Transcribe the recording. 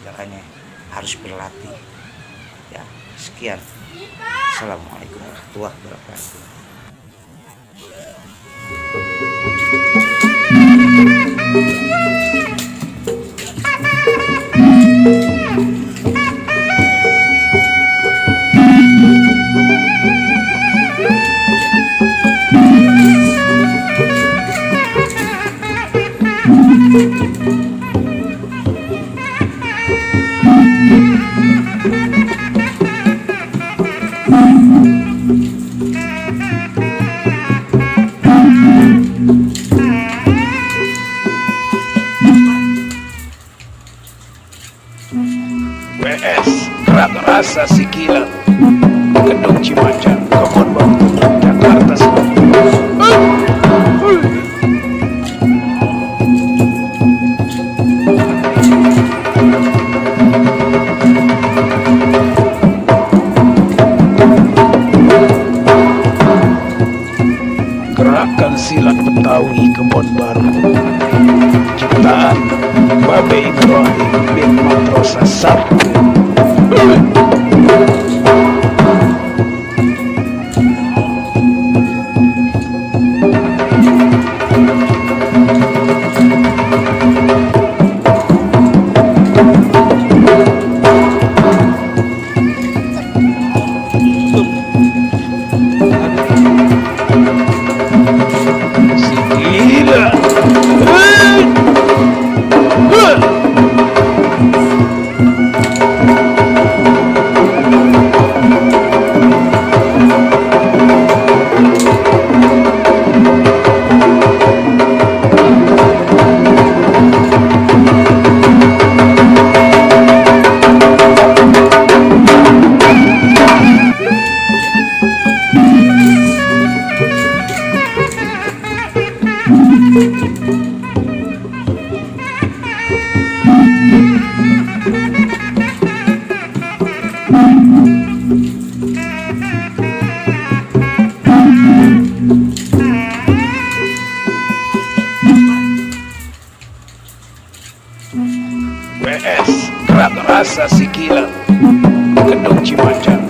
segalanya harus berlatih ya. Sekian, assalamualaikum warahmatullahi wabarakatuh. WS Gerak Rasa Sikilan Gedung Cimacan Kebon Batu Jakarta Selatan. Gerakan silat Betawi Kebon Baru ciptaan Babe Ibrahim bin Matrosa Sabtu. Si gila. WS Gerak Rasa Sikilan Gedung Cimacan